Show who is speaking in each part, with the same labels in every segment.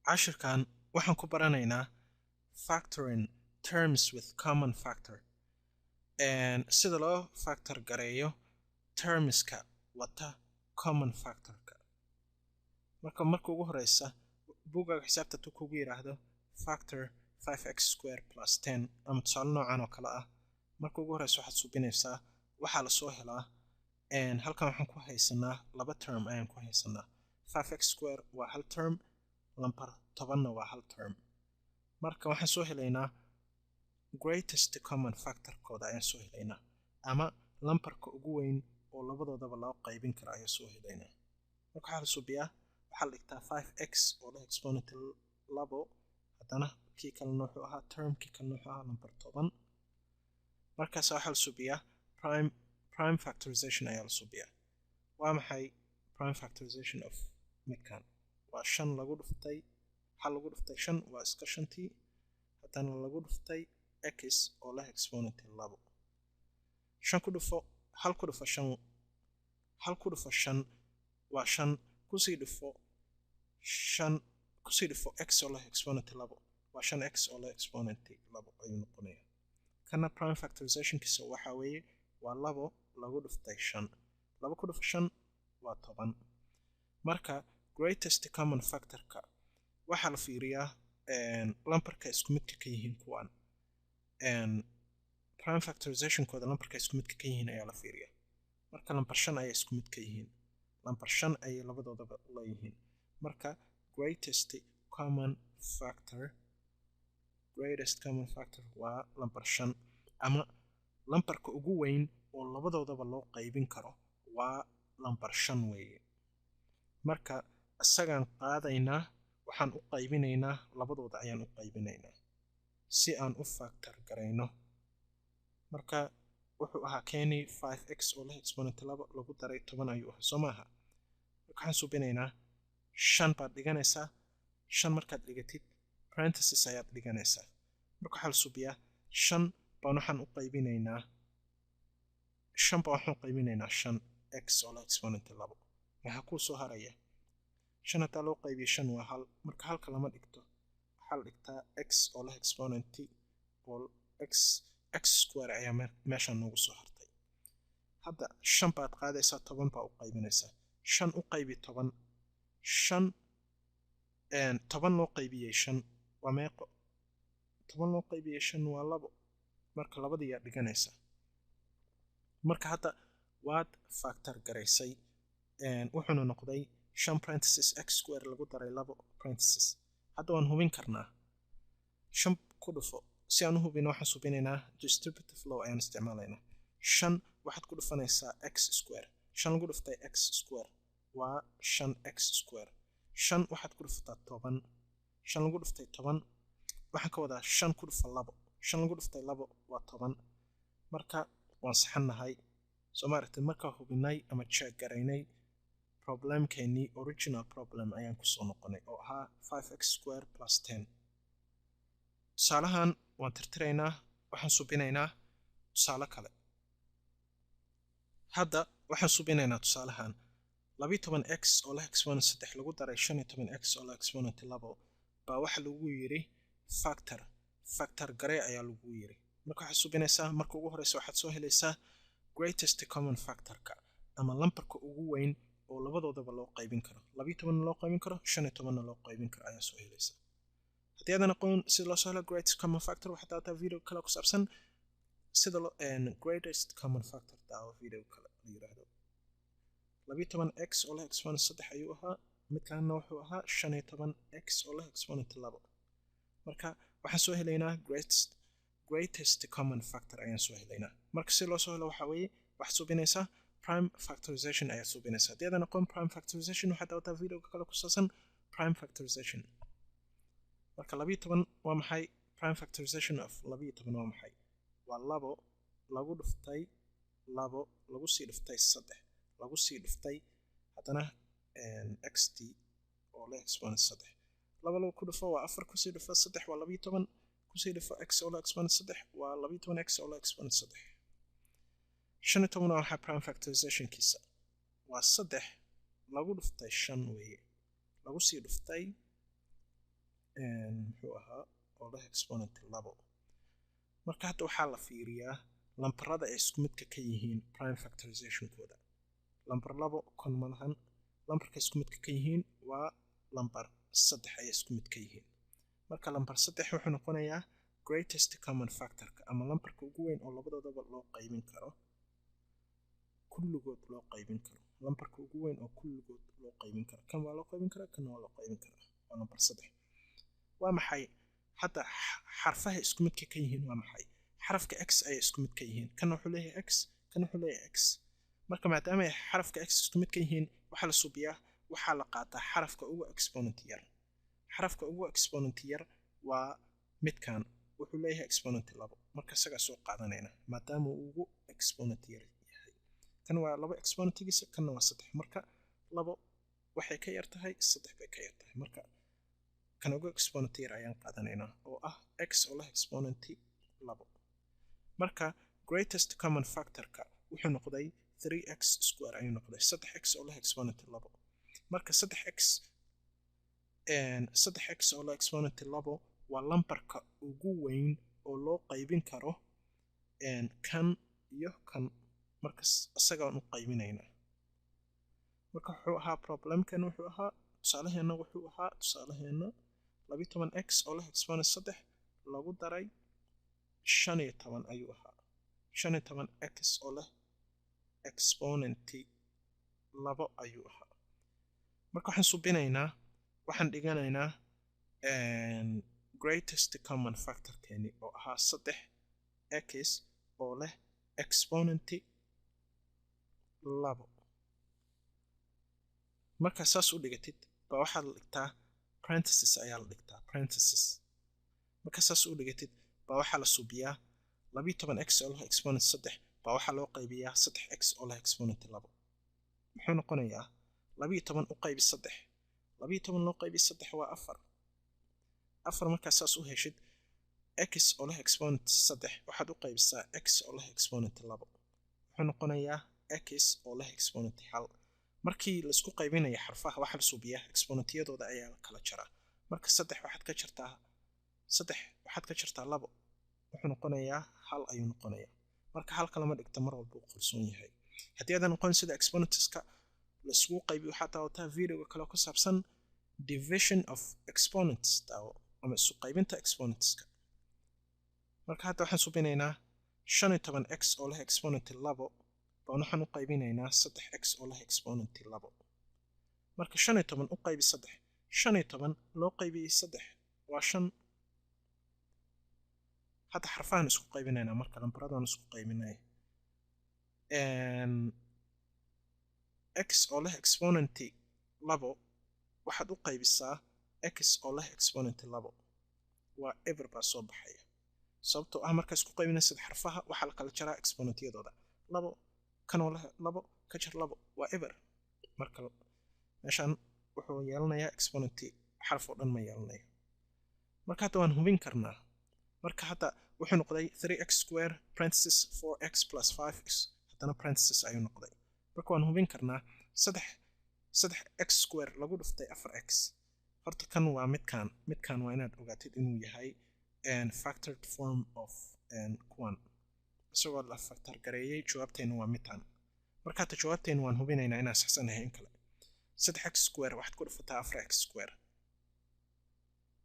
Speaker 1: Cashirkan waxaan ku baranaynaa factoring terms with common factor, sida loo factor gareeyo termska wata common factorka. Marka ugu horeysa, buugaaga xisaabta hadduu kugu yiraahdo "factor 5x square plus 10" ama tusaale noocan oo kale ah, marka ugu horeysa waxaad subinaysaa waxaa lasoo helaa. Halkan waxaan ku haysanaa laba term ayaan ku haysanaa. 5x square waa hal term, lambar 10-na waa hal term. Marka waxaan soo helaynaa greatest common factorkooda ayaan soo helaynaa, ama lambarka ugu weyn oo labadoodaba loo qaybin karo ayaan soo helaynaa. Marka waxaa la subiyaa, waxaa la dhigtaa 5x oo leh exponent 2, haddana kii kalena wuxuu ahaa termkii kalena wuxuu ahaa lambar 10. Markaas waxaa la subiyaa prime factorization ayaa la subiyaa. Waa maxay prime factorization of midkan? Waa shan lagu dhuftay hal lagu dhuftay shan, waa iska shantii, haddana lagu dhuftay x oo leh exponent 2. Shan ku dhufo hal ku dhufo shan, hal ku dhufo shan waa shan, kusii dhufo shan, kusii dhufo x oo leh exponent 2, waa shan x oo leh exponent 2 ayuu noqonayaa. Kana prime factorizationkiisa waxaa weeye waa labo lagu dhuftay shan. Labo ku dhufo shan waa 10. Marka greatest common factorka waxaa la fiiriyaa lambarka isku midka ka yihiin kuwan. Prime factorizationkooda lambarka isku midka ka yihiin ayaa la fiiriyaa. Marka lambar shan ayay isku mid ka yihiin, lambar shan ayay labadoodaba leeyihiin. Marka greatest common factor waa lambar shan, ama lambarka ugu weyn oo labadoodaba loo qaybin karo waa lambar shan weeye. Marka isagaan qaadaynaa, waxaan u qaybinaynaa labadooda ayaan u qaybinaynaa si aan u factor garayno. Marka wuxuu ahaa keeni 5x oo leh exponent 2 lagu daray 10 ayuu ahaa, soo maaha? Marka waxaan subinaynaa, shan baad dhiganaysaa. Shan markaad dhigatid, parenthesis ayaad dhiganaysaa. Marka waxaa la subiyaa, shan baan waxaan u qaybinaynaa shan baan waxaan u qaybinaynaa shan x oo leh exponent 2. Maxaa kuu soo haraya? Shan haddaa loo qaybiyo shan waa hal. Marka halka lama dhigto, waxaa la dhigtaa x oo leh exponent oo x, x square ayaa meeshan noogu soo hartay. Hadda shan baad qaadaysaa, 10 baa u qaybinaysaa. Shan u qaybi 10. Shan 10 loo qaybiyey shan waa meeqo? 10 loo qaybiyey shan waa labo. Marka labadiiyaa dhiganaysaa. Marka hadda waad factor garaysay, wuxuuna noqday shan parenthesis x square lagu daray labo parenthesis. Hadda waan hubin karnaa. Shan ku dhufo. Si aan u hubino, waxaan subinaynaa distributive law ayaan isticmaalaynaa. Shan waxaad ku dhufanaysaa x square. Shan lagu dhuftay x square waa shan x square. Shan waxaad ku dhufataa 10. Shan lagu dhuftay 10, waxaan ka wadaa shan ku dhufa labo. Shan lagu dhuftay labo waa 10. Marka waan saxannahay, soo ma aragtid? Markaa hubinay ama check garaynay problemkeenii, original problem ayaan kusoo noqonay oo ahaa 5x square plus 10. Tusaalahan waan tirtiraynaa, waxaan subinaynaa tusaale kale. Hadda waxaan subinaynaa tusaalahan: 12x oo leh exponent 3 lagu daray 15x oo leh exponent 2 baa waxa lagu yiri factor garee ayaa lagu yiri. Marka waxaad subinaysaa, marka ugu horeysa waxaad soo helaysaa greatest common factorka, ama lambarka ugu weyn oo labadoodaba loo qaybin karo, 12-na loo qaybin karo, 15-na loo qaybin karo ayaa soo helaysaa. Haddii aadan aqoon sida loo soo helo greatest common factor, waxaad daawataa video kale ku saabsan sida loo greatest common factor. Daawo video kale la yiraahdo. 12x oo leh exponent 3 ayuu ahaa, midkaana wuxuu ahaa 15x oo leh exponent 2. Marka waxaan soo helaynaa greatest common factor ayaan soo helaynaa. Marka si loo soo helo waxaa weeye, waxaad subinaysaa prime factorization ayaad subinaysaa. Haddii aadan aqoon prime factorization, waxaad daawataa video kale ku saabsan prime factorization. Marka 12 waa maxay? Prime factorization of 12 waa maxay? Waa labo lagu dhuftay labo lagu sii dhuftay saddex lagu sii dhuftay haddana xt oo leh exponent 3. Laba labo ku dhufo waa afar, kusii dhufo saddex waa 12, kusii dhufo x oo leh exponent 3 waa 12 x oo leh exponent 3. 15 waa maxay prime factorizationkiisa? Waa saddex lagu dhuftay shan weeye, lagu sii dhuftay Muxuu ahaa oo leh exponent 2. Marka hadda waxaa la fiiriyaa lambarada ay isku midka ka yihiin prime factorizationkooda. Lambar 2 kon ma lahan. Lambarka isku midka ka yihiin waa lambar 3 ayay isku mid ka yihiin. Marka lambar 3 wuxuu noqonayaa greatest common factorka ama lambarka ugu weyn oo labadoodaba loo qaybin karo, kulligood loo qaybin karo. Lambarka ugu weyn oo kulligood loo qaybin karo, kan waa loo qaybin karaa, kan waa loo qaybin karaa, waa lambar 3. Waa maxay hadda xarfaha isku midka ka yihiin? Waa maxay? Xarafka x ayay isku mid ka yihiin. Kan wuxuu leeyahay x, kan wuxuu leeyahay x. Marka maadaama ay xarafka x isku mid ka yihiin, waxaa la subiyaa, waxaa la qaataa xarafka ugu exponent yar. Xarafka ugu exponent yar waa midkan, wuxuu leeyahay exponent 2. Marka isagaa soo qaadanayna maadaama uu ugu exponent yar yahay. Kan waa 2 exponentigiisa, kanna waa 3. Marka 2 waxay ka yar tahay 3 bay ka yar tahay. Marka kan ugu exponent yar ayaan qaadanaynaa oo ah x oo leh exponent 2. Marka greatest common factorka wuxuu noqday 3x square ayuu noqday, 3x oo leh exponent 2. Marka 3x oo leh exponent 2 waa lambarka ugu weyn oo loo qaybin karo kan iyo kan. Marka isagaan u qaybinaynaa. Marka wuxuu ahaa problemkan, wuxuu ahaa tusaalaheena, wuxuu ahaa tusaalaheena 12x oo leh exponent 3 lagu daray 15 ayuu ahaa. 15x oo leh exponent 2 ayuu ahaa. Marka waxaan subinaynaa, waxaan dhiganaynaa greatest common factorkeeni oo ahaa 3x oo leh exponent 2. Marka saas u dhigatid baa waxaad la dhigtaa parenthesis ayaa la dhigtaa, parenthesis. Marka saas u dhigatid baa waxaa la subiyaa 12x oo leh exponent 3 baa waxaa loo qaybiyaa 3x oo leh exponent 2. Muxuu noqonayaa? 12 u qaybi 3. 12 loo qaybi 3 waa 4. 4 markaa saas u heshid, x oo leh exponent 3 waxaad u qaybisaa x oo leh exponent 2, wuxuu noqonayaa x oo leh exponent 1. Markii laisku qaybinayo xarfaha, waxaa la subiyaa exponentiyadooda ayaa la kala jaraa. Marka 3 waxaad ka jartaa, 3 waxaad ka jartaa 2, wuxuu noqonayaa 1 ayuu noqonayaa. Marka halka lama dhigto, mar walba uu qarsoon yahay. Haddii aadan aqoon sida exponentska laisugu qaybiyo, waxaa daawataa videoga kale oo ku saabsan division of exponents daawo ama isu qaybinta exponentska. Marka hadda waxaan subinaynaa 15x oo leh exponent 2 baan waxaan u qaybinaynaa 3x oo leh exponent 2. Marka 15 u qaybi 3, 15 loo qaybiyey 3 waa 5. Hadda xarfahan isku qaybinaynaa, marka lambaradan isku qaybinaya. X oo leh exponent 2 waxaad u qaybisaa x oo leh exponent 2, waa eber baa soo baxaya, sababtoo ah markaa isku qaybinaysid xarfaha waxaa la kala jaraa exponentiyadooda. 2 kanoo leh 2 ka jar 2 waa eber. Marka meeshaan wuxuu yeelanayaa exponent xarf oo dhan ma yeelanayo. Marka hadda waan hubin karnaa. Marka hadda wuxuu noqday 3x square parenthesis 4x plus 5x, haddana parenthesis ayuu noqday. Marka waan hubin karnaa 3x square lagu dhuftay 4x. Horta kan waa midkan, midkan waa inaad ogaatid inuu yahay factored form of kuwan isagoo la factor gareeyay. Jawaabteenu waa midkan. Marka hadda jawaabteenu waan hubinaynaa inaan saxsanahay in kale. 3x square waxaad ku dhufataa 4x square.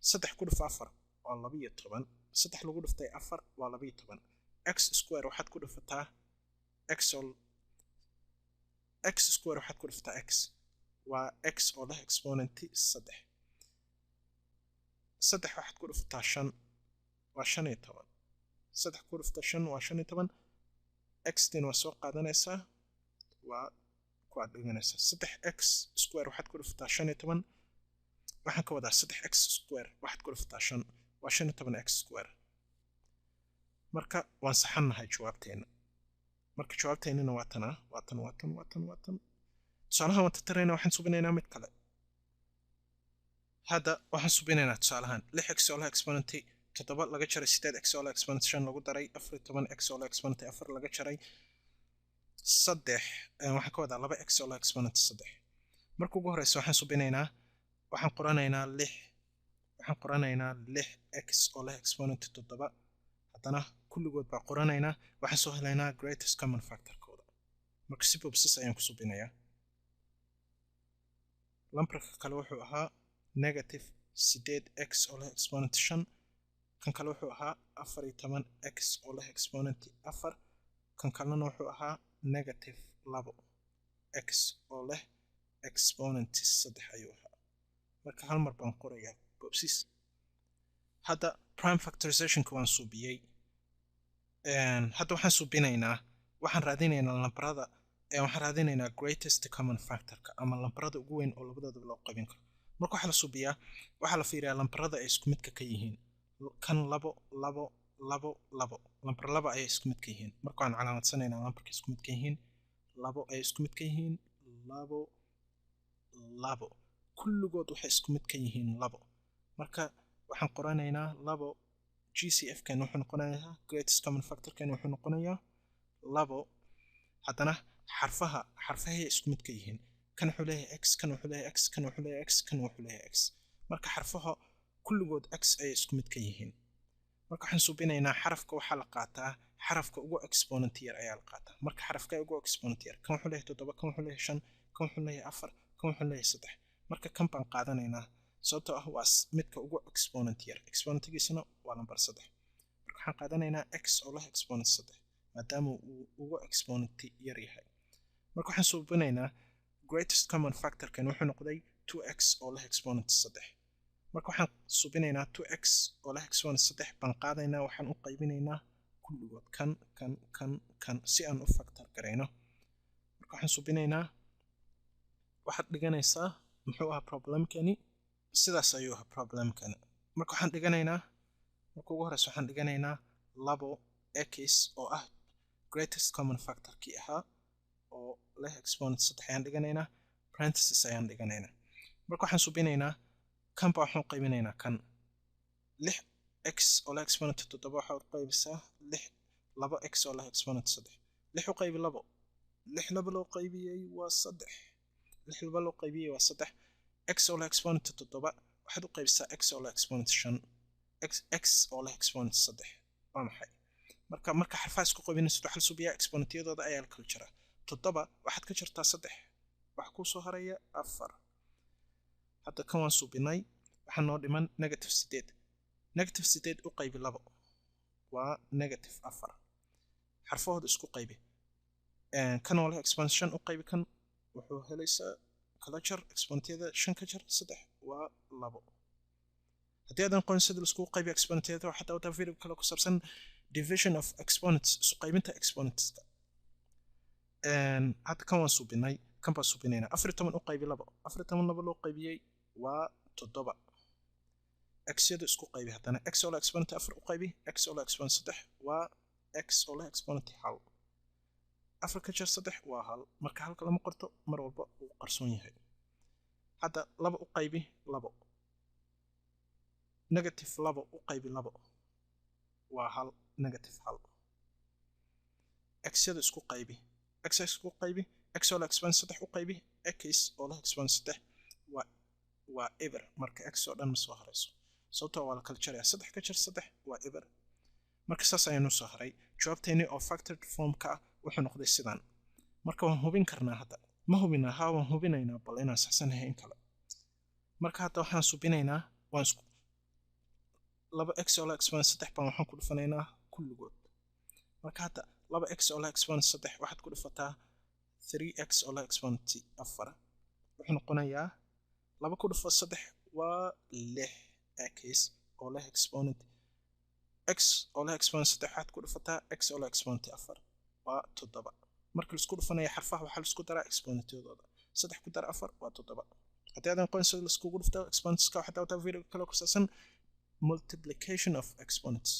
Speaker 1: 3 ku dhufo 4 waa 12. 3 lagu dhuftay 4 waa 12. X square waxaad ku dhufataa x oo x square waxaad ku dhufataa x, waa x oo leh exponent 3. 3 waxaad ku dhufataa 5 waa 15. 3 ku dhufta 5 waa 15. X-tin waa soo qaadanaysaa, waa kuwaad dhiganaysaa. 3x square waxaad ku dhufataa 15, waxaan ka wadaa 3x square waxaad ku dhufataa 5 waa 15x square. Marka waan saxannahay jawaabteena. Marka jawaabteennana waa tanaa, waa tan, waa tan, waa tan, waa tan. Tusaalahan waan tirtiraynaa, waxaan subinaynaa mid kale. Hadda waxaan subinaynaa tusaalahan 6x oo leh exponent 7 laga jaray 8x oo leh exponent 5 lagu daray 14x oo leh exponent 4 laga jaray 3, waxaan ka wadaa 2x oo leh exponent 3. Marka ugu horeysa waxaan subinaynaa, waxaan qoranaynaa 6. Waxaan qoranaynaa 6x oo leh exponent 7. Haddana kulligood baa qoranaynaa, waxaan soo helaynaa greatest common factorkooda. Marka si bobsis ayaan ku subinayaa. Lambarka kale wuxuu ahaa negative 8x oo leh exponent 5. Kan kale wuxuu ahaa 14x oo leh exponent 4. Kan kalena wuxuu ahaa negative 2x oo leh exponent 3 ayuu ahaa. Marka hal mar baan qorayaa bobsis. Hadda prime factorizationka waan suubiyey. Hadda waxaan suubinaynaa, waxaan raadinaynaa lambarada, waxaan raadinaynaa greatest common factorka ama lambarada ugu weyn oo labadoodaba loo qaybin karo. Marka waxaa la suubiyaa, waxaa la fiiriyaa lambarada ay isku midka ka yihiin. Kan 2 2 2 2, lambar 2 ayay isku mid ka yihiin. Marka waan calaamadsanaynaa lambarka isku mid ka yihiin. 2 ayay isku mid ka yihiin, 2 2, kulligood waxay isku mid ka yihiin 2. Marka waxaan qoranaynaa 2. GCF kan wuxuu noqonayaa, greatest common factor kan wuxuu noqonayaa 2. Haddana xarfaha, xarfahay isku mid ka yihiin. Kan wuxuu leeyahay x, kan wuxuu leeyahay x, kan wuxuu leeyahay x, kan wuxuu leeyahay x. Marka xarfaha kulligood x ayay isku mid ka yihiin. Marka waxaan suubinaynaa xarafka, waxaa la qaataa xarafka ugu exponent yar ayaa la qaataa. Marka xarafka ugu exponent yar, kan wuxuu leeyahay 7, kan wuxuu leeyahay 5, kan wuxuu leeyahay 4, kan wuxuu leeyahay 3. Marka kan baan qaadanaynaa, sababtoo ah waa midka ugu exponent yar, exponentigiisana waa lambar 3. Marka waxaan qaadanaynaa x oo leh exponent 3, maadaama uu ugu exponent yar yahay. Marka waxaan suubinaynaa greatest common factorkan wuxuu noqday 2x oo leh exponent 3. Marka waxaan suubinaynaa 2x oo leh exponent 3 baan qaadaynaa, waxaan u qaybinaynaa kulligood kan kan kan kan si aan u factor garayno. Marka waxaan suubinaynaa, waxaad dhiganaysaa muxuu ahaa problemkani, sidaas ayuu ahaa problemkani. Marka waxaan dhiganaynaa, marka ugu horeysa waxaan dhiganaynaa 2x oo ah greatest common factorkii ahaa oo leh exponent 3 ayaan dhiganaynaa, parenthesis ayaan dhiganaynaa. Marka waxaan suubinaynaa kan baa waxaan u qaybinaynaa kan 6x oo leh exponent 7 waxaad u qaybisaa 6 2x oo leh exponent 3. 6 u qaybi 2, 6 2 loo qaybiyey waa 3, 6 2 loo qaybiyey waa 3. X oo leh exponent 7 waxaad u qaybisaa x oo leh exponent 5, x x oo leh exponent 3 waa maxay? Marka xarfaha isku qaybinaysid, waxaa la suubiyaa exponentyadooda ayaa la kala jaraa. 7 waxaad ka jartaa 3, waxa kuu soo haraya 4. Hadda kan waan suubinay, waxaa noo dhiman negative 8. Negative 8 u qaybi 2 waa negative 4. Xarfahooda isku qaybi. Kan oo leh exponent 5 u qaybi kan, wuxuu helaysaa kala jar exponentyada, 5 ka jar 3 waa 2. Haddii aadan qorin sida laiskugu qaybiyo exponentyada, waxaad daawataa video kale ku saabsan division of exponents, isu qaybinta exponentska. Hadda kan waan suubinay, kan baan suubinaynaa. 14 u qaybi 2, 14 2 loo qaybiyey waa 7. X-yadu isku qaybi haddana. X oo leh exponent 4 u qaybi x oo leh exponent 3 waa x oo leh exponent 1. 4 ka jar 3 waa 1. Marka halka lama qorto, mar walba uu qarsoon yahay. Hadda 2 u qaybi 2, negative 2 u qaybi 2 waa 1, negative 1. X-yadu isku qaybi, x isku qaybi. X oo leh exponent 3 u qaybi x oo leh exponent 3 waa eber. Marka x oo dhan ma soo harayso, sababtoo waa la kala jaraya. 3 ka jar 3 waa eber. Marka saas ayaanu soo haray jawaabteeni oo factored formka ah wuxuu noqday sidan. Marka waan hubin karnaa hadda, ma hubinaa? Haa, waan hubinaynaa bal inaan saxsanahay in kale. Marka hadda waxaan subinaynaa, waan isku 2x oo leh exponent 3 baan waxaan ku dhufanaynaa kulligood. Marka hadda 2x oo leh exponent 3 waxaad ku dhufataa 3x oo leh exponent 4, wuxuu noqonayaa 2 ku dhufo 3 waa 6x oo leh exponent, x oo leh exponent 3 waxaad ku dhufataa x oo leh exponent 4 waa 7. Marka laisku dhufanaya xarfaha, waxaa laisku daraa exponentyadooda. 3 ku dar 4 waa 7. Haddii aadan qorin sida laiskugu dhufto exponentska, waxaad daawataa video kale ku saabsan multiplication of exponents.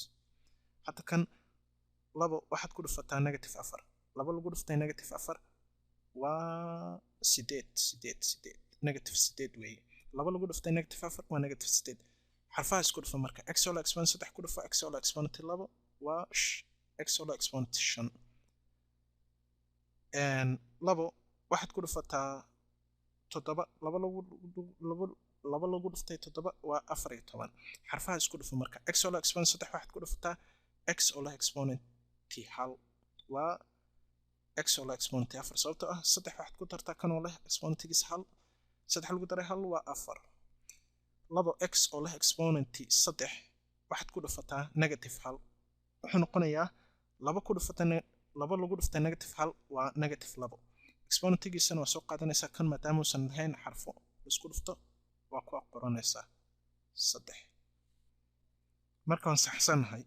Speaker 1: Hadda kan 2 waxaad ku dhufataa negative 4, 2 lagu dhuftay negative 4 waa 8, 8, 8, negative 8 weeye. 2 lagu dhuftay negative 4 waa negative 8. Xarfaha isku dhufa. Marka x oo leh exponent 3 ku dhufa x oo leh exponent 2 waa x oo leh exponent 5. 2 waxaad ku dhufataa 7, 2 lagu 2 Laba lagu dhuftay 7 waa 14. Xarfaha isku dhufo. Marka x oo leh exponent 3 waxaad ku dhufataa x oo leh exponent 1, waa x oo leh exponent 4, sababtoo ah 3 waxaad ku dartaa kan oo leh exponentigiis 1. 3 lagu daray 1 waa 4. 2 x oo leh exponent 3 waxaad ku dhufataa negative 1, wuxuu noqonayaa 2 ku dhufata 2 lagu dhuftay negative 1 waa negative 2. Exponentigiisana waa soo qaadanaysaa kan, maadaama uusan lahayn xarfo isku dhufto, waa ku qoranaysaa 3. Marka waan saxsannahay.